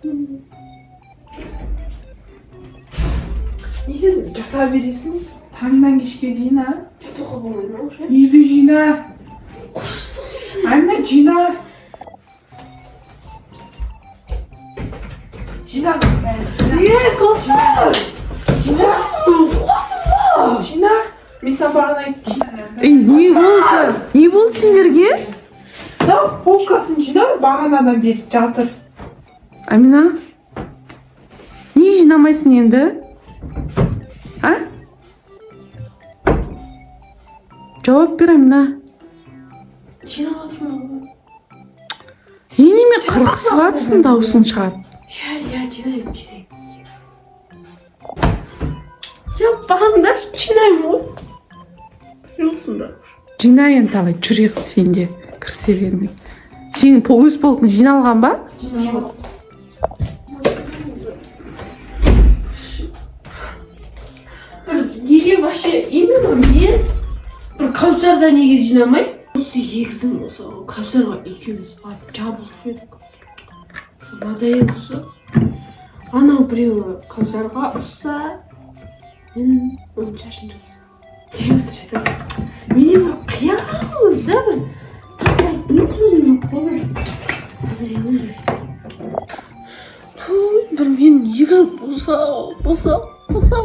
Не, сен жата бересің таңнан кешке дейін, а? Жатуға болмайды ма уже? Үйді жина. Қойшы, сосын жина. Амина, жина. Жина бәрін, жина. Е, Кәусар! Жина. Қуасың ба? Жина. Мен саған бағана айттым, жина. Ей, не болды? Не болды сендерге? Мынау полкасын жинау бағанадан бері жатыр. Амина, не жинамайсың енді? А? Жауап бер, Амина. Жинап отырмын ғой. Е, неме қырқысып жатырсың дауысын шығарып? Иә, жинаймын, жинаймын. Я бағаңдаршы, жинаймын ғой. Жиылсыңдар. Жина енді, давай, жүрек сен де кірісе бермей. Сенің өз полкың жиналған ба? Жинап. Бір неге вообще именно мен, бір Кәусарда неге жинамай? Осы егізім осы Кәусарға екеуміз барып жабылушы едік. Надоел шы. Анау біреуі Кәусарға ұрса, мен оның шашын жұлсам деп отыр еді. Менде бір қиял ше, бір таппайтын сөзім жоқ қой бір. Надоел уже. Ту, бір менің егізім болса, болса, болса.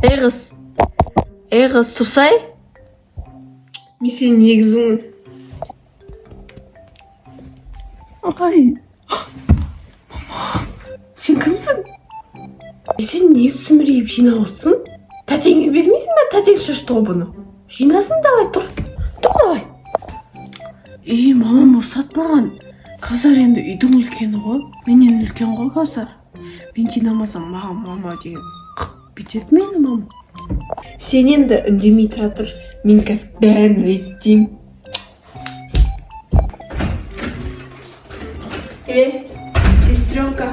Ей, қыз, ей, қыз, тұрсай. Мен сенің егізіңмін. Ай, мама, сен кімсің? Е, сен не сүмірейіп жинап отырсың? Тәтеңе бермейсің ба? Тәтең шашты ғой бұны. Жинасын, давай, тұр, тұр, давай. Ей, мамам ұрсады маған. Кәусар енді үйдің үлкені ғой, менен үлкен ғой Кәусар. Мен жинамасам, маған мама деген қып бүйтеді мені мама. Сен енді үндемей тұра тұр, мен қазір бәрін реттеймін. Е, сестренка,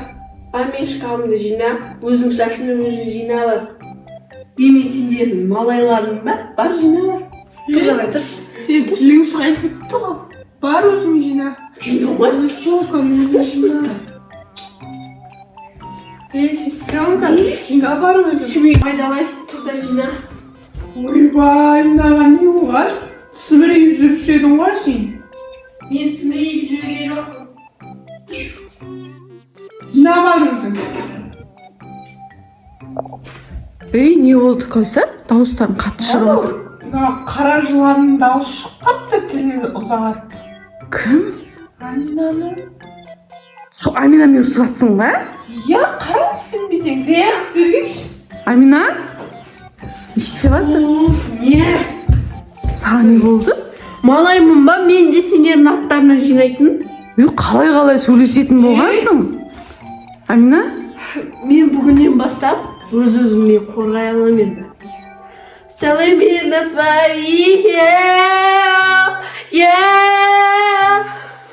бар, менің шкафымды жина, өзің шашыңды өзің жина, бар. Е, мен сендердің малайларың ба? Бар, жина, бар. Тұр, давай, тұршы. Сен тілің шығайын деп тұр ғой. Бар, өзің жина. Жинамаймын. Өз полкаңды өзің жина. Ей, сестренка, жина, бар өзің. Давай, давай, тұр да жина. Ойбай, мынаған не болған? Сүмірейіп жүруші едің ғой сен. Мен сүмірейіп жүрген жоқпын. Жина, бар өзің. Ей, не болды, Кәусар? Дауыстарың қатты шығып жатыр. Мына қара жыланның дауысы шығып қапты, тілі ұзарып. Кім? Аминаның. Сол Аминамен ұрысып жатсың ба? Иә, қара, сенбесең, зиян бергенші. Амина, не істеп жатыр? Не? Саған не болды? Малаймын ба мен де сендердің аттарынан жинайтын? Үй, қалай қалай сөйлесетін болғансың, Амина? Мен бүгіннен бастап өз өзіммен қорғай аламын енді. Сәлем на твоих, yeah.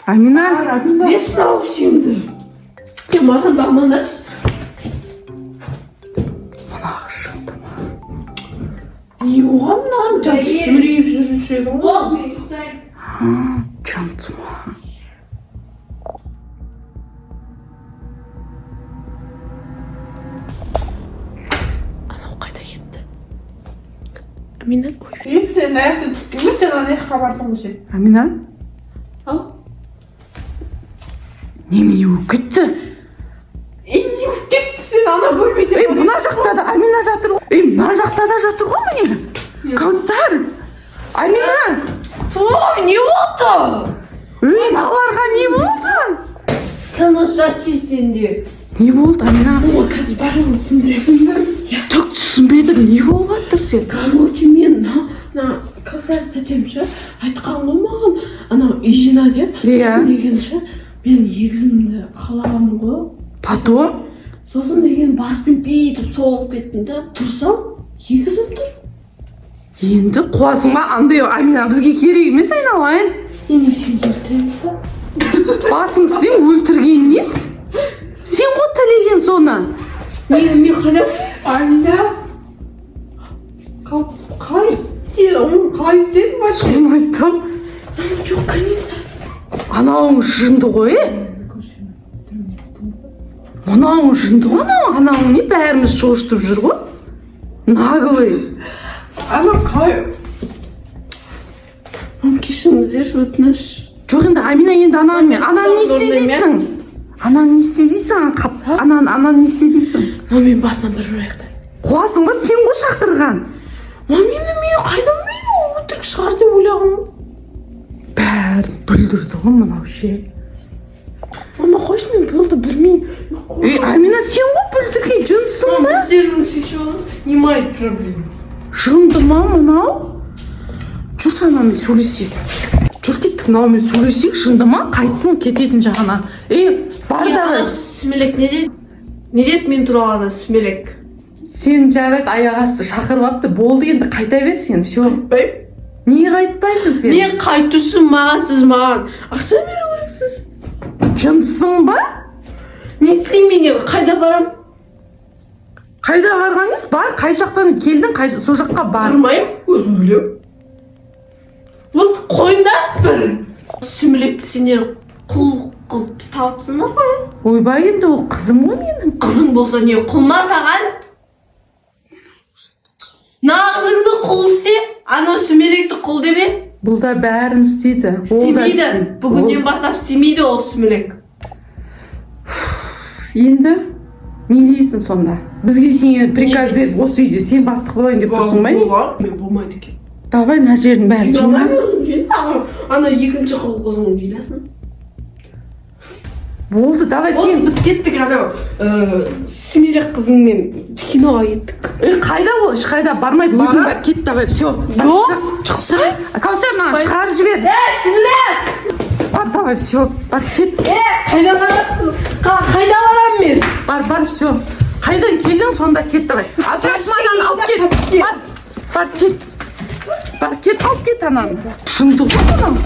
Амина. Амина. Бес дауыс енді. Сен маған бағмаңдаршы. Мына жынды ма? Не оған мынаған жатып сүмірейіп жүруші едің ғой. Мен ұйықтаймын. Жынды ма? Анау қайда кетті? Амина, ой. Ей, сен ана жақтан түспей ме? Жаңа ана жаққа бардың ғой сен. Амина. Ау. Немене болып кетті? Ей, не болып кетті, сен ана бөлмеде? Ей, мына жақта да Амина жатыр ғой. Ей, мына жақта да жатыр ғой, міне, Кәусар, Амина. Ой, не болды? Ей, мыналарға не болды? Тыныш жатшы сен де. Не болды, Амина? Ой, қазір барлығын түсіндіремін. Түк түсінбедім, не болып жатыр сен? Короче, мен мына Кәусар тәтем ше айтқан ғой маған, анау үй жина деп. Иә. Сосын деген ше, мен егізімді қалағанмын ғой. Потом? Сосын деген баспен бүйтіп соғылып кеттім да, тұрсам, егізім тұр. Енді қуасың ба андай? Амина бізге керек емес, айналайын. Енді сен өлтіреміз ба? Басың істеймін, өлтірген несі? Сен ғой тілеген соны. Мен қалай? Амина, қалай сен оны қалай істедің вообще? там? Жоқ, кірмеңіз. Анауың жынды ғой, е? Мынауың жынды ғой, анау. Анауың не, бәріміз шошытып жүр ғой, наглый. Анау қалай? Мам, кешіріңіздерші, өтініш. Жоқ, енді, Амина, енді ананы мен, ананы не істе дейсің? Ананы не істе дейсің? Қап, ананы не істе дейсің? Мам, мен басынан бір ұрайық. Қуасың ба? Сен ғой шақырған. Мам, енді мен қайдан білейін, ол өтірік шығар деп ойлағанмын. Бәрін бүлдірді ғой мынау ше. Мама, қойшы, мен болды, білмеймін. Ей, Амина, сен ғой бүлдірген, жындысың ба? Өздеріңіз шешіп алыңыз, не мои проблемы. Жынды ма мынау? Жүрші, анамен сөйлесейік. Жүр, кеттік, мынаумен сөйлесейік. Жынды ма? Қайтсын кететін жағына. Ей, бар, давай. Сүмелек не деді? Не деді мен туралы ана сүмелек? Сен, жарайды, аяқ асты шақырып алыпты, болды, енді қайта бер сен, все. Айтпаймын. Неге қайтпайсың сен? Мен қайту үшін маған, сіз маған ақша беру керексіз. Жындысың ба? Не істеймін мен енді, қайда барамын? Қайда барған емес, бар, қай жақтан келдің, қай сол жаққа бар. Бармаймын, өзім білемін. Болды, қойыңдаршы бір. Сүмелекті сендер құл қылып тауыпсыңдар ғой. Ойбай, енді ол қызым ғой менің. Қызың болса, не, құл ма саған? Мына қызыңды құл істе, ана сүмелекті құл деме. Бұл да бәрін істейді, ол да Істемейді. істейді. Бүгіннен бастап істемейді ол сүмелек. Енді не дейсің сонда бізге? Сен енді приказ беріп, осы үйде сен бастық болайын деп тұрсың ба, не? Мен болмайды екен. Давай, мына жердің бәрін жина. Жинамаймын, өзің жина. Ана екінші құл қызың жинасын. Болды, давай. Ол Сен біз кеттік, анау сүмелек қызыңмен киноға кеттік. Ей, қайда ол? Ешқайда бармайды, өзің бар, кет, давай, все. Жоқ. Шықшы, Кәусар, мынаны шығарып жібер. Ей, сүмелек! Бар, давай, все, бар, кет. Е, қайда барасың? Қайда барамын мен? Бар, бар, все, қайдан келдің, сонда кет, давай. Әбдірахман, алып кет. Бар, бар, кет, бар, кет, алып кет ананы. Шындық қой мынау.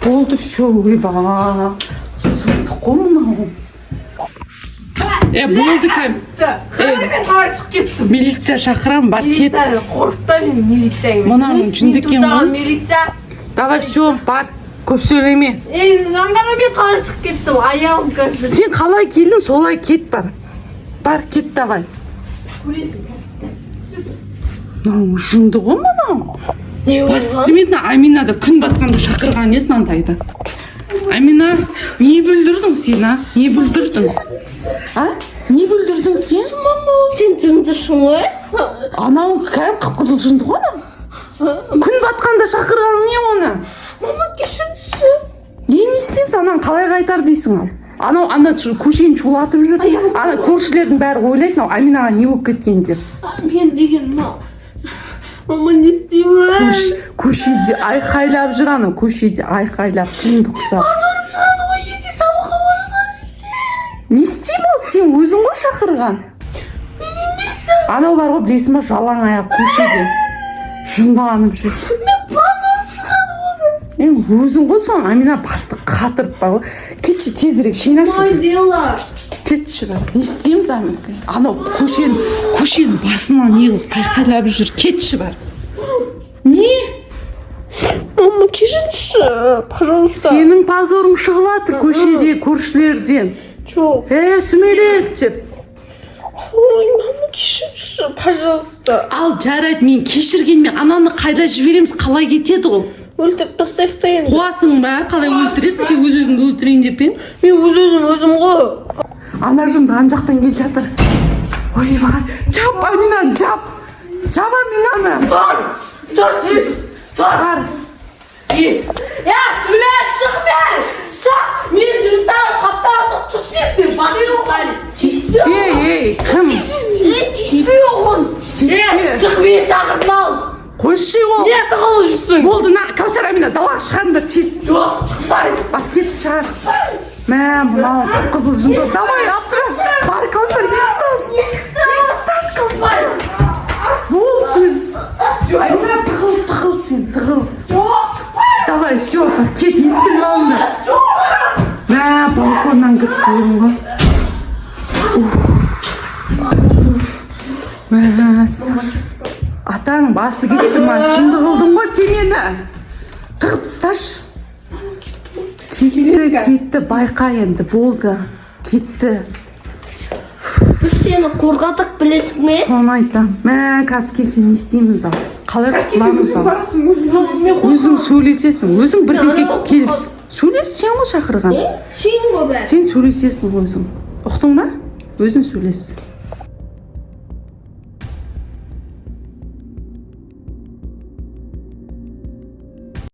Болды, все. Ойбай, сұмдық қой мынау. Е, болды, кәм. Мен қалай шығып кеттім? Милиция шақырамын, бар, кет. Милицияны қорқытпа мен милицияңмен. Мынаның жынды екен ғой. Милиция. Давай, все, бар, көп сөйлеме. Ей, мынаны қара, мен қалай шығып кеттім? Аяғым қазір. Сен қалай келдің, солай кет, бар, бар, кет, давай. Көресің. Мынау жынды ғой мынау. Не Бас болған? істемейтін. Амина да күн батқанда шақырған несі мынандайды? Амина, не бүлдірдің сен, а? Не бүлдірдің, а? Не бүлдірдің сен? Сен жындысың ғой. Анау кәдімгі қып қызыл жынды ғой анау. Күн батқанда шақырған не оны? Мама, кешіріңізші. Не істейміз? Ананы қалай қайтар дейсің? Ал анау ана көшені шулатып жүр. Аяғым. Ана көршілердің бәрі ойлайды, мынау Аминаға не болып кеткен деп. Мен деген мама, не істеймін? Көшеде айқайлап жүр анау, көшеде айқайлап, жынды құсап. Позорым шығады ғой, ертең сабаққа барсам. Не істеймін? Ал сен өзің ғой шақырған. Мен емес. Анау бар ғой, білесің ба, жалаң аяқ көшеде жынданып жүр. Мен позорым шығады ғой. Е, өзің ғой соны, Амина, басты қатырып бар ғой. Кетші, тезірек жинашы. Мое дело. Кетші, бар. Не істейміз, Амина? Анау көшенің басынан не қылып айқайлап жүр. Кетші, бар. Не? Мама, кешіріңізші, пожалуйста. Сенің позорың шығып жатыр көшеде көршілерден. Жоқ. Е, сүмелек деп. Ой, мама, кешіріңізші, пожалуйста. Ал жарайды, мен кешіргенмен, ананы қайда жібереміз? Қалай кетеді ол? Өлтіріп тастайық та енді. Қуасың ба? Қалай өлтіресің сен? Өз өзіңді өлтірейін деп пе едің? Мен өз өзім өзім ғой. Ана жынды ана жақтан келе жатыр. Ойбай, жап, Амина, жап, жап Аминаны. Бар. Тұр. Шығар. Е, сүмелек, шық мен! Шық! Мен жұмыстан қаптап тұршы, сен басың. Тиіспе. Ей, ей, кім? Тиіспе оған. Тиіспе. Е, шық, мен шақырдым, ал. Қойшы ол. Не тығылып жүрсің? Болды, на, Кәусар, Амина, далаға шығарыңдар тез. Жоқ, шықпаймын. Бар, кет, шығар. Мә, мынау қызыл жынды. Давай, алып бар, Кәусар, есікті аш, есікті аш, Кәусар. Бол, тез. Амина, тығыл, тығыл, сен тығыл. Жоқ, шықпаймын. Давай, все, кет, есіктің алдында. Жоқ. Мә, балконнан кіріп қойдым ғой. Уф. Мә, атаң басы кетті ма? Жынды қылдың ғой сен мені. Тығып тасташы. Кетті, кетті, байқа енді, болды. Кетті. Біз сені қорғадық, білесің бе? Соны айтам. Мә, қазір келсе не істейміз ал? Қалай құтыламыз Өзің ал? барасың, өзің. Мен Өзің сөйлесесің, өзің бірдеңке Анау келіс. Сөйлес, сен ғой шақырған. Е? Сен ғой бәрі. Сен сөйлесесің өзің. Ұқтың ба? Өзің сөйлес.